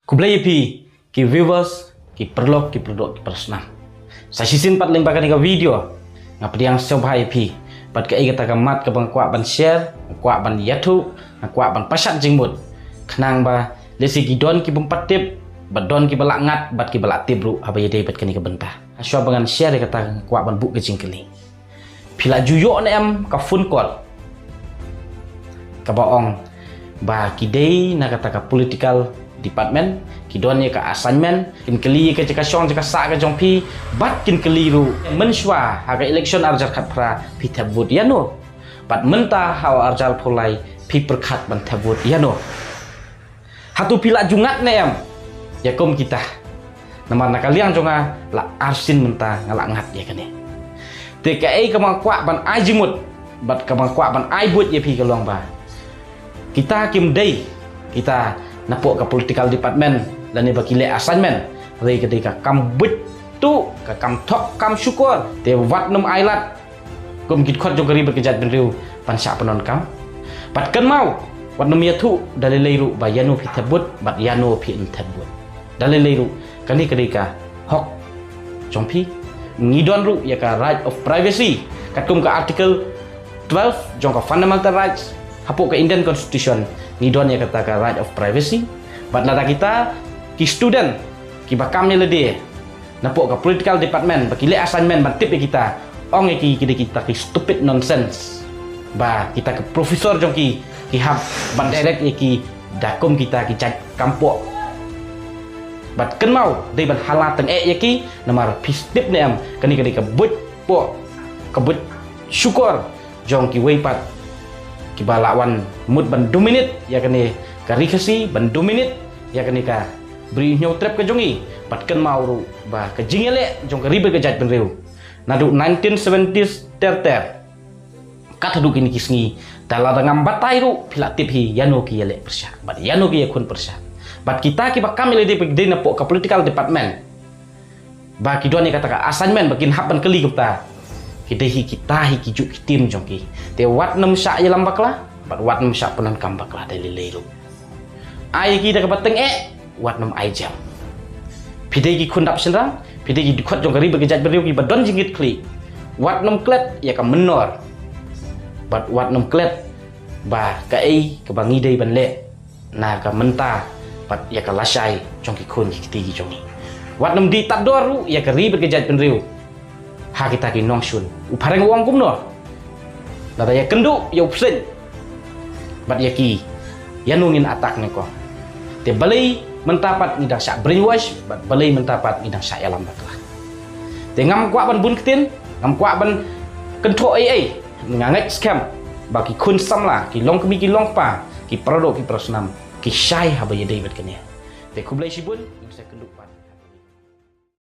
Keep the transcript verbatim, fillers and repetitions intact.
Khublei ïa phi ki viewers, ki paralok, ki paradoh, ki parasnam. Sa shisien pat lyngba kane ka video nga pdiang sngewbha ïa phi bad kaei kata ka mat kaba nga kwah ban share, nga kwah ban ïathuh, nga kwah ban pashat jingmut, khnang ba lehse ki don ki bym pat tip, bad don kiba la ngat bad kiba la tip ruh haba ïadei bad kane ka bynta. Hashwa ba ngan share ïa kata, nga kwah ban buh ka jingkylli. Phi la ju ïoh ne em ka phone call kaba ong ba ki dei na kata ka political department, ki don ïa ka assignment, kin kylli ïa ka jaka shong jaka sah ka jong phi, bad kin kylli ruh, mynshuwa ha ka election ar hajar khatphra phi thep vote ïano, bad mynta ha u ar hajar arphew lai phi pyrkhat ban thep vote ïano. Hato phi la ju ngat ne em ïa kum kita? Namar na ka liang jong nga la arsien mynta nga la ngat ïa kane. Te kaei kaba nga kwah ban ai jingmut bad kaba nga kwah ban ai buit ïa phi ka long ba kita kim dei kita napoh ka political department lane ba ki leh assignment, hynrei ka dei ka kam buit tuh, ka kam thok kam shukor. Te wat nym ailad kum ki dkhot jong ka ri bad ka jaitbynriew ban shah pyndonkam. Bad kynmaw, wat nym ïathuh da lei lei ruh ba ïano phi thep vote bad ïano phi ym thep vote. Da lei lei ruh kane ka dei ka hok jong phi. Ngi don ruh ïa ka right of privacy katkum ka article twelve jong ka fundamental rights hapoh ka Indian Constitution. Ngi don ïa kata ka right of privacy. Bad lada kita ki student kiba kam ïa lade napoh ka political department ba ki leh assignment ban tip ïa kita, ong ïa ki ki dei kita ki stupid nonsense, ba kita ki professor jong ki ki hap ban direct ïa ki da kum kita ki jait kam poh. Bad kynmaw, dei ban hala tyngeh ïa ki. Namar phi tip ne em, kane ka dei ka buit poh, ka buit shukor jong kiwei pat kiba la wan mut ban dominate ïa kane ka ri Khasi, ban dominate ïa kane ka Bri Hynñiewtrep ka jong ngi. Bad kynmaw ruh ba ka jingïaleh jong ka ri bad ka jaitbynriew naduh nineteen seventies ter ter kat haduh kine ki sngi, da lada ngam batai ruh phi la tip hi ïano ki ïaleh pyrshah bad ïano ki ïakhun pyrshah. Bad kita kiba kam ïa lade ba ki dei napoh ka political department ba ki don ïa kata ka assignment ba kin hap ban kylli kumta, ki dei hi kita hi ki juh ki tim jong ki. Te wat nym shah ïalam bakla bad wat nym shah pyndonkam bakla da lei lei ruh. Ai ki da kaba tyngeh, wat nym ai jam. Phi dei ki khun dap shynrang, phi dei ki dkhot jong ka ri bad ka jaitbynriew kiba don jingkitkhlieh. Wat nym klet ïa ka mynnor bad wat nym klet ba kaei kaba ngi dei ban leh na ka mynta bad ïa ka lashai jong ki khun ki kti ki jong ngi. Wat nym dih tad dor ruh ïa ka ri bad ka jaitbynriew ha kita ki nongshun. U phareng u ong kumno? Lada ïakynduh ïa u pseiñ bad ïa ki, ïano ngin attack nyngkong? Te balei mynta pat ngi dang shah brainwash bad balei mynta pat ngi dang shah ïalam bakla? Te ngam kwah ban bun ktien, ngam kwah ban kynthoh ei ei. Nga ngeit skhem ba ki khun samla, ki longkmie ki longkpa, ki paradoh ki parasnam, ki shai haba ïadei bad kane. Te khublei shibun, ngin sa kynduh pat.